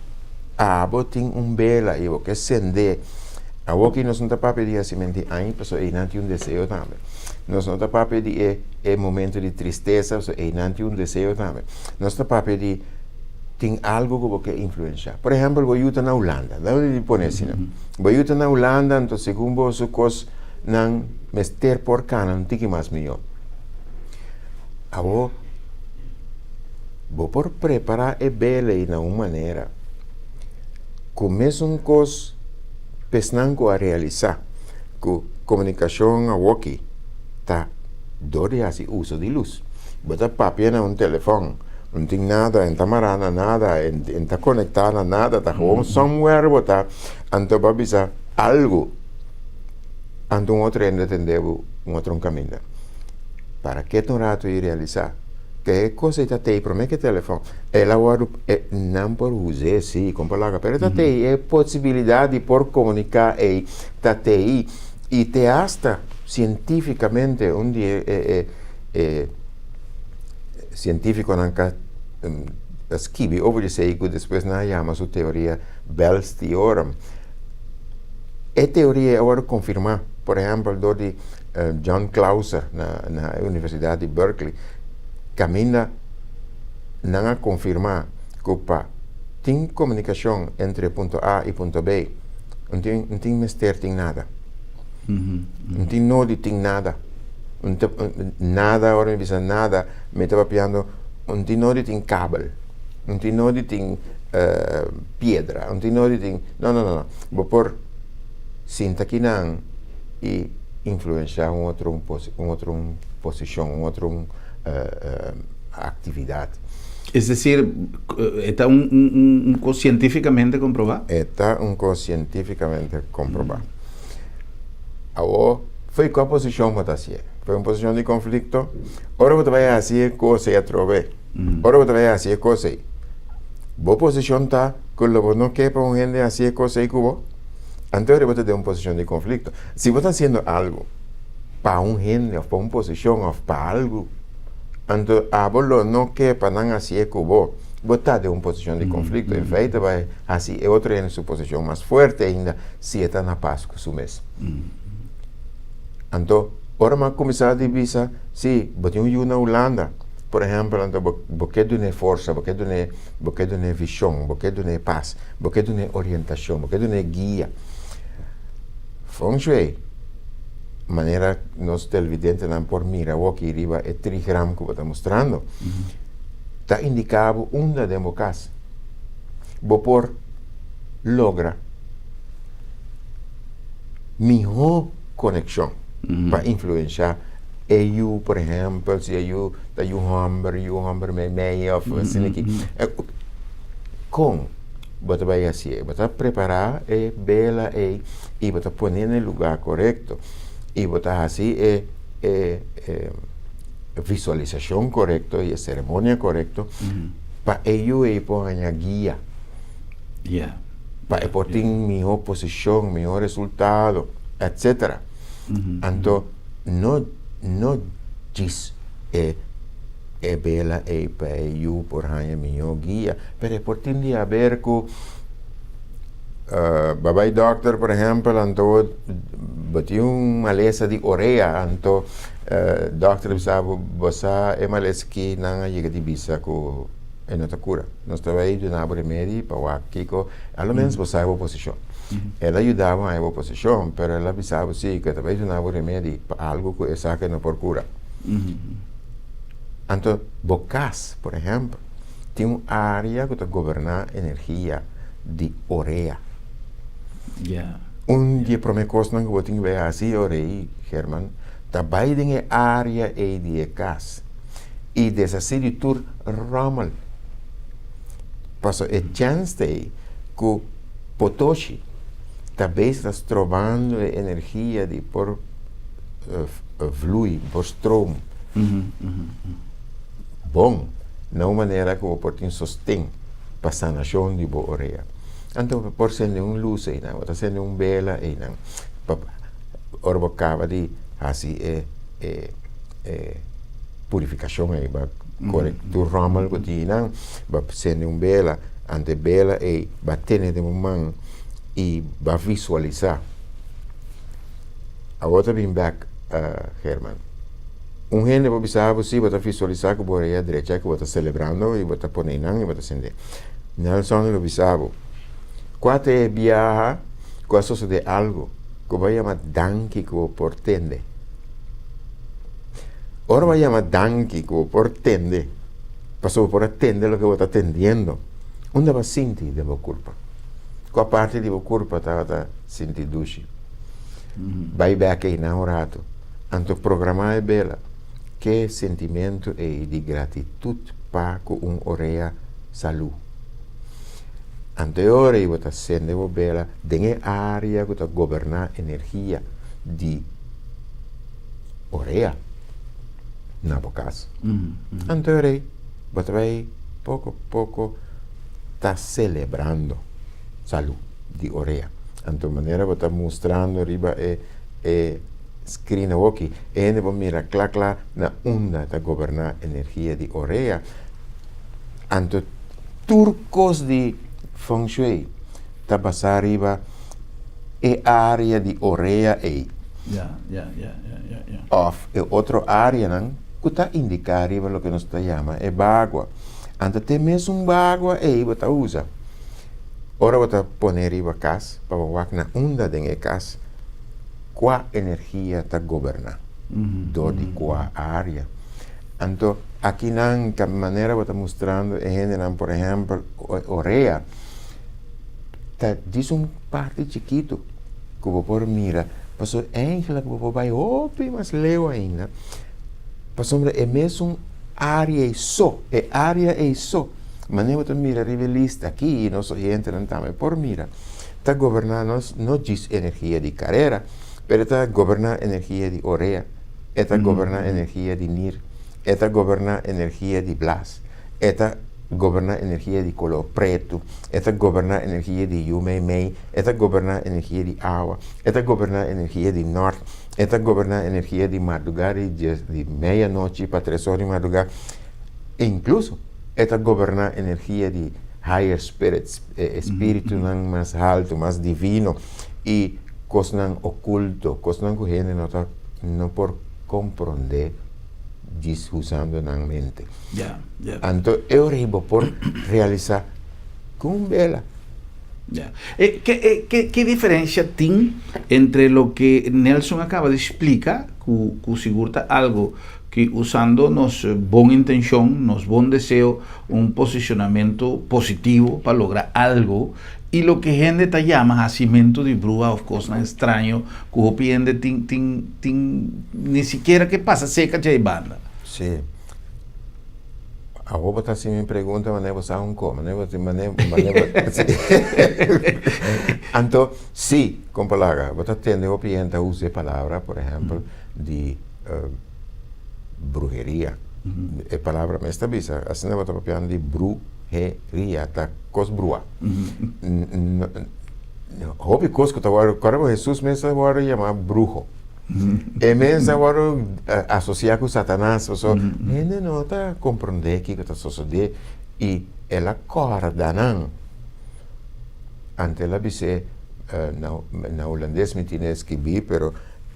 abo tin un bela i bo ke sende, awoki nos no ta papia di hasimentu di aña pasobra einan tin un deseo tambe. Nos no ta papia di e e momento di tristesa pasobra einan tin un deseo tambe. Nos ta papia di tin algu ku bo ke influenshá. Por ehèmpel, bo yu ta na Hulanda, dame di pone asina. Bo yu ta na Hulanda, anto segun bo su kosnan mester por kana un tiki mas mihó. Awor, bo por prepará e bela ei na un manera ku mesun kos p'esnan ku a realisá ku komunikashon awoki ta dor di hasi uso di lus. Bo ta papia na un telefòn, no tin nada, e no ta mará na nada, e no ta konektá na nada, ta gewoon somewhere bo ta, anto bo a bisa algu, anto un otro hende a tende bo un otro kaminda. Para ke ta un ratu i realisá ke e kos ei ta tei promé ke telefòn. El a wòrdu, e nan por us'é sí, kon por laga, pero e ta tei, e posibilidat di por komuniká ei ta tei i te asta sientífikamente un di e e e sientífikonan ka a skibi over di esei ku despues nan a yama su teoria Bell's theorem. E teoria ei a wòrdu konfirmá, por ehèmpel dor di John Clauser na na e Universidat di Berkeley kaminda nan a konfirmá ku pa tin komunikashon entre punto A i punto B no tin no tin mester tin nada. No tin nodi tin nada. Nada ora mi bisa nada mi ta papiando no tin nodi tin kabel, no tin nodi tin piedra, no tin nodi tin no no no bo por sinta kinan i influenshá un otro un otro un posishon, un otro un aktividat. Es desir, e ta un un kos sientífikamente komprobá? E ta un kos sientífikamente komprobá. Awor, fo'i kua posishon bo ta hasié? Fo'i un posishon di konflikto? Ora bo ta bai hasi e kos ei atrobe, ora bo ta bai hasi e kos ei, bo posishon ta ku lo bo no ke pa un hende hasi e kos ei ku bo? Anto bo ta den un posishon di konflikto. Si bo ta hasiendo algu pa un hende òf pa un posishon òf pa algu, anto abo lo no ke pa nan hasié ku bo, bo ta den un posishon di konflikto. En feite bo a hasi e otro hende su posishon mas fuerte ainda si e ta na pas ku su mes. Anto ora mi a kuminsá di bisa, si bo tin un yu na Hulanda, por ehèmpel, anto bo ke dun'é forsa, bo ke dun'é, bo ke dun'é vishon, bo ke dun'é pas. Bo ke dun'é orientashon, bo ke dun'é guia. Feng Shui, manera nos televidentenan por mira awoki riba e trigram ku bo ta mustrando, ta indiká bo unda den bo kas bo por logra mihó konekshon pa influenshá. E yu, por ehèmpel, si e yu ta yu hòmber, yu hòmber meimei òf asina aki. Kon bo ta bai hasié? Bo ta prepará e bela ei i bo ta pon'é na e lugá korekto i bo ta hasi e e visualisashon korekto i e seremonia korekto pa e yu ei por haña guia. Pa e por tin mihó posishon, mihó resultado, etsetera. Anto no no djis e e bela ei pa e yu por haña mihó guia, pero e por tin di haber ku bo bai dòkter por ehèmpel anto bo tin un malesa di orea anto dòkter a bisa bo, bo sa e malesa aki nan a yega di bisa ku e no ta kura. Nos ta bai duna bo remedi pa wak kiko, a lo menos bo sa bo posishon. El a yuda bo haña bo posishon, pero el a bisa bo si ku e ta bai duna bo remedi pa algu ku e sa ku e no por kura. Anto bo kas, por ehèmpel, tin un área ku ta goberná energia di orea. Un di e promé kosnan ku bo tin ku bai hasi ora ei, Herman, ta bai den e área ei di e kas i deshasí di tur rommel. Pasobra e chèns ta ei ku potoshi ta bes ta strobando e energia di por vlui, por stroom bon na un manera ku bo por tin sosten pa sanashon di bo orea. Anto bo por sende un lus einan, bo ta sende un bela einan pa ora bo kaba di hasi e e purifikashon ei, bo a kore tur ròmel ku tin einan, bo a sende un bela, anto e bela ei bo a tene den bo man i bo a visualisá. Awor ta bin bèk, Herman. Un hende por bisa bo si bo ta visualisá ku bo orea drecha ku bo ta selebrando i bo ta pone einan i bo ta sende. Nelson lo bisa bo, Kua ta e biaha ku a sosodé algu ku bo a yama danki ku bo por tende? Ora bo a yama danki ku bo por tende, pasobra bo por a tende loke bo ta tendiendo, unda bo a sinti den bo kurpa? Kua parti di bo kurpa tabata sinti dushi? Bai bek einan un ratu, anto programá e bela. Ke sentimentu ei di gratitut pa ku un orea salú? Anto e ora ei bo ta sende bo bela den e área ku ta goberná energia di orea na bo kas. Anto e ora ei bo ta bai poko poko ta selebrando salú di orea. Anto manera bo ta mustrando riba e e screen awoki, e hende por mira kla kla na unda ta goberná energia di orea. Anto tur kos di feng shui ta basá riba e área di orea ei. Òf e otro áreanan ku ta indiká riba loke nos ta yama e bagua. Anto te mesun bagua ei bo ta usa ora bo ta pone riba kas pa bo wak na unda den e kas kua energia ta goberná dor di kua área. Anto akinan ta manera bo ta mustrando e hendenan por ehèmpel orea ta djis un parti chikitu ku bo por mira pasobra eigenlijk bo por bai hopi mas leu ainda pasobra e mesun área ei so e área ei so manera bo ta mira riba e lista aki nos oyentenan tambe por mira ta goberná nos no djis energia di karera pero ta goberná energia di orea. E ta goberná energia di nir. E ta goberná energia di blas. E ta goberná energia di koló pretu. E ta goberná energia di yu meimei. E ta goberná energia di awa. E ta goberná energia di nòrt. E ta goberná energia di mardugá di dies di meianochi pa tres ora di mardugá. Inkluso e ta goberná energia di higher spirits, e espiritunan mas haltu, mas divino i kosnan okulto, kosnan ku hende no ta no por komprondé djis usando nan mente. Anto e ora ei bo por realisá ku un bela. Ya. E, ke, e, ke, ke diferensia tin entre loke Nelson a kaba di splika, ku, ku sigur ta algo ku usando nos bon intenshon, nos bon deseo, un posicionamento positivo pa logra algo. I loke hende ta yama hasimentu di bruha òf kosnan estraño ku hopi hende tin tin tin ni sikiera ke pasa seka dje e banda. Sí. Awor bo ta hasi mi pregunta manera bo sa un ko, manera bo manera manera bo Anto, sí, kompa Laga, bo ta tende hopi hende ta usa e palabra, por ehèmpel, di bruheria. E palabra mes ta bisa, asina bo ta papiando di bruheria, ta kos brua. Hopi kos ku ta wòrdu, kòrda ku Hesus mes a wòrdu yamá bruho. E mes a wòrdu asosiá ku Satanas, pasobra hende no ta komprondé kiko ta sosodé i el a kòrda nan. Anto el a bis'é, na hulandes mi tine skibí, pero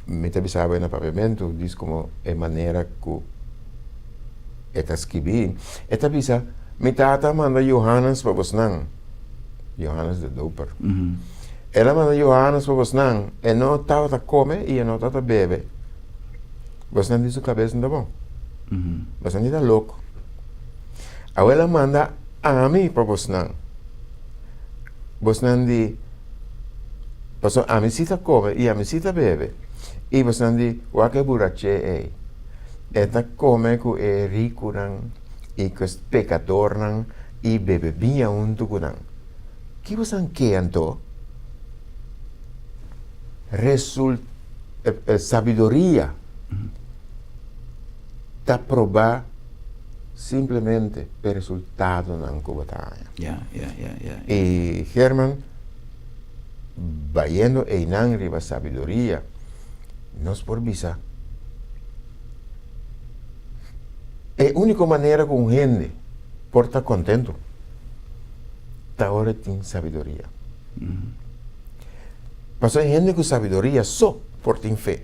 mi ta bisa bo na papiamentu, dis komo e manera ku e ta skibí. E ta bisa, Mi tata a manda Johannes pa bosnan, Johannes de Doper. El a manda Johannes pa bosnan, e no tabata kome i e no tabata bebe. Bosnan di su kabes no ta bon. Bosnan di ta loko. Awor el a manda ami pa bosnan. Bosnan di, pasobra ami si ta kome i ami si ta bebe. I bosnan di, wak e buraché ei. E ta kome ku e rikunan i ku e pekadornan i bebe biña huntu ku nan. Ki bosan ke anto? Result, sabiduria ta probá simplemente p'e resultadonan ku bo ta haña. I Herman, bayendo einan riba sabiduria, nos por bisa e úniko manera ku un hende por ta kontentu ta ora e tin sabiduria. Pasobra e hende ku sabiduria so por tin fe.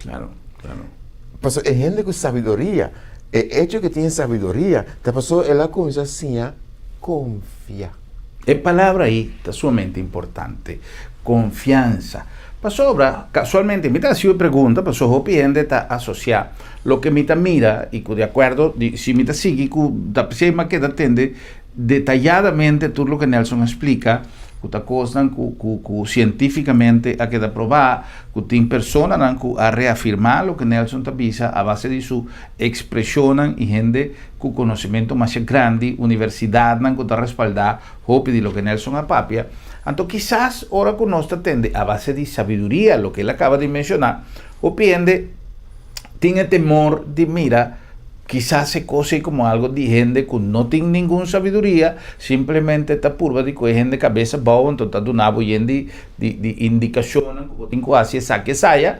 Claro, claro. Pasobra e hende ku sabiduria, e echo ku e tin sabiduria ta pasobra el a kuminsá siña konfia. E palabra ei ta sumamente importante, konfiansa. Pasobra, kasualmente, mi ta hasi e pregunta pasobra hopi hende ta asosiá loke mi ta mira i ku di akuerdo di si mi ta sigui ku ta p'esei mi a keda tende detayadamente tur loke Nelson a splika, ku ta kosnan ku ku ku sientífikamente a keda probá, ku tin personanan ku a reafirmá loke Nelson ta bisa a base di su ekspreshonnan i hende ku konosementu masha grandi, universidatnan ku ta respaldá hopi di loke Nelson a papia. Anto kisas ora ku nos ta tende a base di sabiduria loke el a kaba di menshoná, hopi hende tin e temor di mira kisas e kos ei komo algu di hende ku no tin ningun sabiduria, simplemente ta purba di kohe hende kabes abou, anto ta duna bo yen di di indikashonnan ku bo tin ku hasi esaki esaya.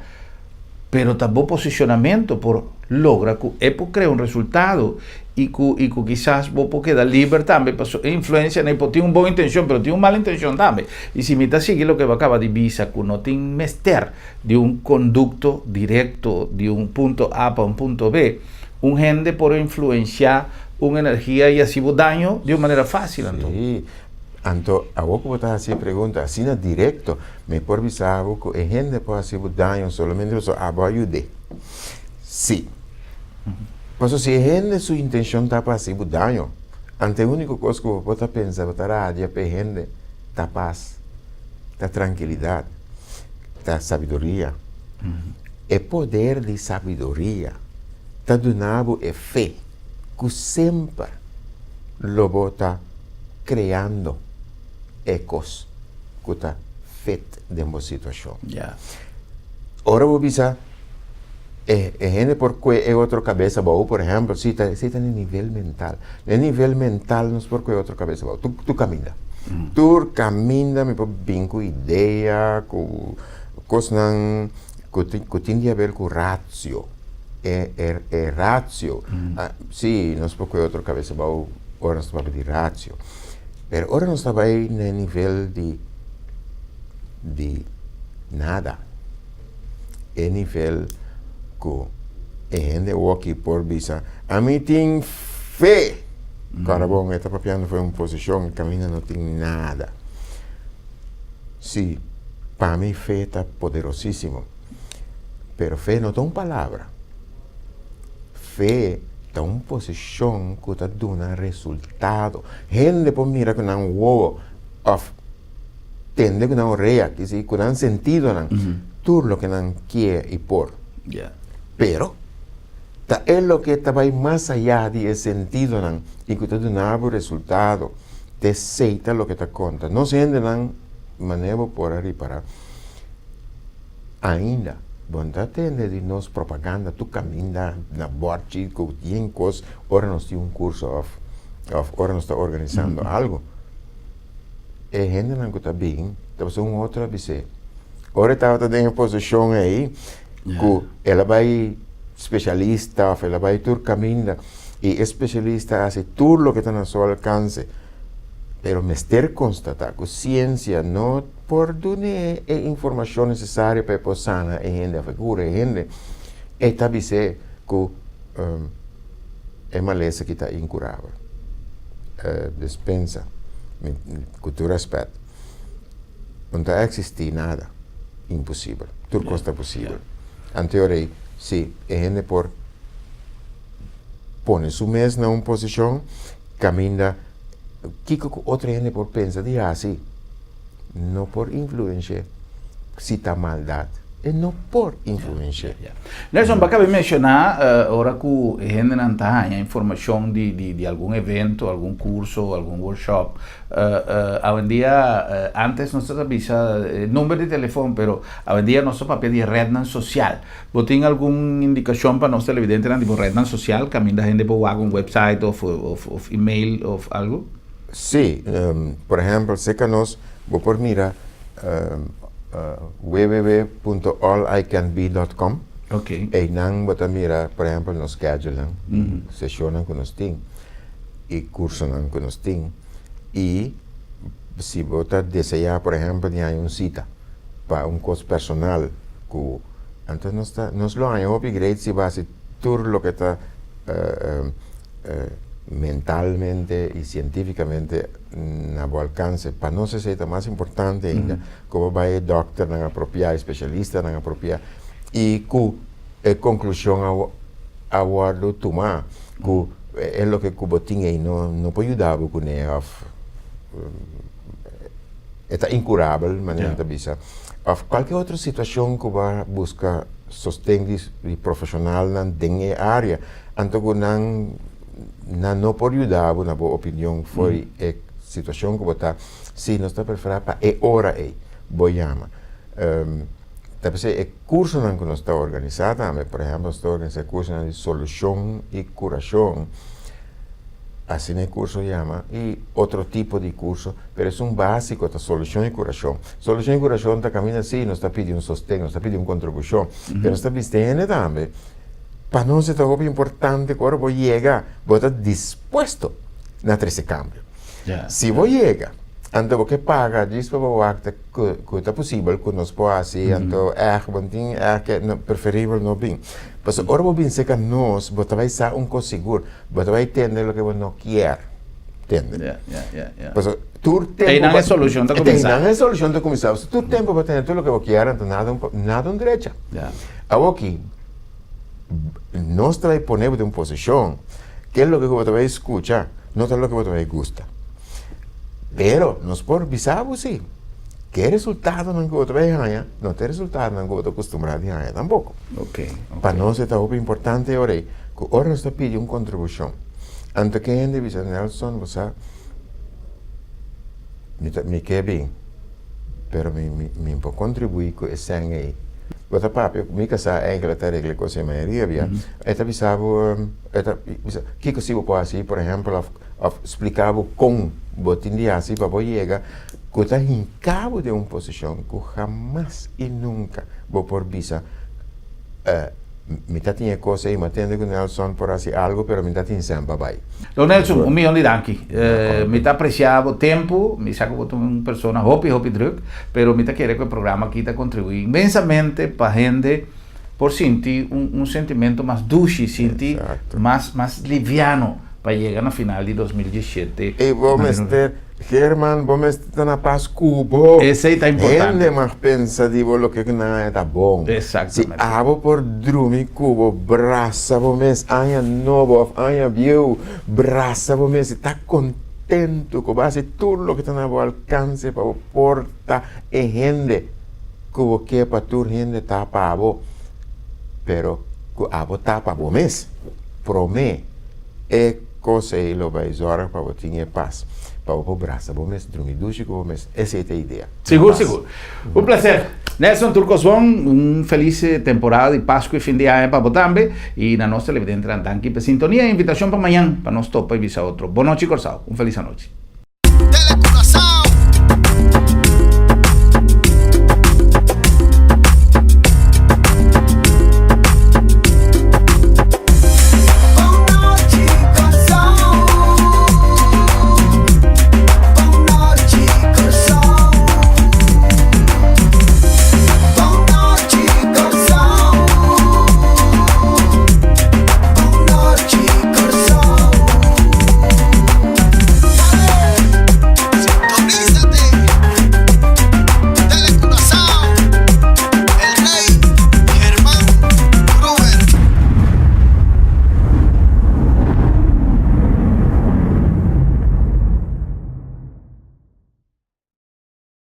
Pero ta bo posicionamento por logra cu e por crea un resultado y cu y cu kisas bo por keda liber tambe paso e influencia nan por tin un bon intencion pero tin un mal intencion tambe y si mi ta sigui loke bo a caba di bisa cu no tin mester di un conducto directo di un punto A pa un punto B un hende por influencia un energia y haci bo daño di un manera facil anto. Sí, anto awor cu bo ta haci e pregunta asina directo Mi por bisa bo ku e hende por hasi bo daño solamente pasobra abo a yud'é. Sí. Pasobra si e hende su intenshon ta pa hasi bo daño, anto e úniko kos ku bo por ta pensa, bo ta radia pa e hende ta pas, ta trankilidat, ta sabiduria. E poder di sabiduria ta duna bo e fe ku semper lo bo ta kreando e kos. ku ta fit den bo situashon. Ora bo bisa e e hende por kue e otro kabes abou, por ehèmpel, si ta esei ta na nivel mental. Na e nivel mental nos por kue e otro kabes abou. Tur tur kaminda. Tur kaminda mi por bin ku idea, ku kosnan ku tin ku tin di haber ku ratio. E e e ratio, si nos por kue otro kabes abou ora nos ta papia di ratio. Pero ora nos ta bai na e nivel di di nada, e nivel ku e hende woki por bisa, Ami tin fe! Kòrda bon, e ta papiando for un posishon kaminda no tin nada. Sí, pa mi fe ta poderosísimo, pero fe no ta un palabra. Fe ta un posishon ku ta duna resultado. Hende por mira ku nan wowo. òf tende ku nan orea, kisi ku nan sentidonan, tur loke nan kie i por. Pero, ta e loke ta bai mas ayá di e sentidonan i ku ta duna bo resultado, ta esei ta loke ta konta. Nos hendenan, manera bo por a ripará, ainda bo no ta tende di nos propaganda tur kaminda na bòrchi ku yen kos ora nos tin un kurso òf òf ora nos ta organisando algu. E hendenan ku ta bin ta pasa un otro a bis'é. Ora e tabata den e posishon ei ku el a bai spesialista òf el a bai tur kaminda i e spesialista a hasi tur loke ta na su alkanse, pero mester konstatá ku siensia no por dun'é e informashon nesesario pa e por sana e hende òf e kura e hende, e ta bis'é ku e malesa ki ta inkurabel. Despensa, ku tur rèspèt, no ta eksistí nada imposibel, tur kos ta posibel. Anto rei, si e hende por pone su mes na un posishon kaminda kiko ku otro hende por pensa di hasi no por influensh'é si ta maldat, e no por influensh'é. Nelson, bo a kaba di menshoná ora ku e hendenan ta haña informashon di algun evento, algun kurso, algun workshop. Awendia, ántes nos ta bisa e number di telefòn, pero awendia nos ta papia di rednan sosial. Bo tin algun indikashon pa nos televidentenan di bo rednan sosial kaminda hende por wak un website òf òf email òf algu? Sí, por ehèmpel serka nos bo por mira www.allicanbe.com. Einan bo ta mira por ehèmpel nos schedulenan, seshonnan ku nos tin i kursonan ku nos tin. I si bo ta deseá por ehèmpel di haña un sita pa un kos personal ku anto nos ta nos lo haña hopi great si bo hasi tur loke ta mentalmente i sientífikamente na bo alkanse. Pa nos esei ta mas importante ainda ku bo bai e dòkternan apropiá, e spesialistanan apropiá i ku e konklushon a wòrdu tumá ku e loke ku bo tin ei no por yuda bo kuné òf e ta inkurabel manera nan ta bisa òf kualke otro situashon ku bo a buska sosten di profeshonalnan den e área anto ku nan nan no por yuda bo na bo opinion for di e situashon ku bo ta si nos ta preferá pa e ora ei bo yama ta p'esei e kursonan ku nos ta organisá tambe por ehèmpel nos ta organisá kursonan di solushon i kurashon asina e kurso yama i otro tipo di kurso pero esun básiko ta solushon i kurashon solushon i kurashon ta kaminda si nos ta pidi un sosten nos ta pidi un kontribushon pero nos ta bisti hende tambe Pa nos e ta hopi importante ku ora bo yega bo ta dispuesto na trese kambio. Si bo yega anto bo ke paga djis pa bo wak ku ta posibel ku nos por hasi anto èg bo no tin èg ke preferibel no bin. Pasobra ora bo bin serka nos bo ta bai sa un kos sigur, bo ta bai tende loke bo no kier tende. Pasobra tur tempu Einan e solushon ta kuminsá. Einan e solushon ta kuminsá. Pasobra tur tempu bo tende tur loke bo kier anto nada un drecha. Awoki nos ta bai pone bo den un posishon ke loke ku bo ta bai skucha no ta loke bo ta bai gusta. Pero nos por bisa bo si ke e resultadonan ku bo ta bai haña no ta e resultadonan ku bo ta kustumbrá di haña tampoko. Pa nos e ta hopi importante e ora ei ku ora nos ta pidi un kontribushon anto ke hende bisa Nelson bo sa mi ta mi ke bin. Pero mi mi por contribui cu e sèn ei. Bo ta papia cu mi casá eigenlijk ta regla e cos ei mayoria bia. E ta bisa bo, e ta bisa kico si bo por haci, por ehempel, of of splica bo con bo tin di haci pa bo yega cu ta hinca bo den un posicion cu hamas y nunca bo por bisa Mi ta tin e kos ei, mi a tende ku Nelson por hasi algu, pero mi ta tin sèn pa bai. Don Nelson, un miyon di danki. Mi ta apresia bo tempu, mi sa ku bo ta un persona hopi hopi druk, pero mi ta kere ku e programa aki ta kontribuí inmensamente pa hende por sinti un un sentimento mas dushi, sinti mas mas liviano pa yega na final di 2017. I bo mester German, bo mester ta na pas ku bo. Esei ta importante. Hende mag pensa di bo loke ku nan haña ta bon. Exactamente. Si abo por drumi ku bo, brasa bo mes aña nobo òf aña bieu, brasa bo mes i ta kontentu. kontentu ku bo a hasi tur loke ta na bo alkanse pa bo por ta e hende ku bo ke pa tur hende ta pa bo, pero ku abo ta pa bo mes promé. E kos ei lo bai zòrg pa bo tin e pas, pa bo por brasa bo mes, drumi dushi ku bo mes. Esei ta e idea. Sigur, sigur. Un placer. Nelson, tur kos bon. Un felis temporada di Pascu y fin di aña pa bo tambe. Y na nos televidentenan danki pa e sintonia y invitacion pa mañan pa nos topa y bisa otro. Bon nochi Corsou. Un felis anochi.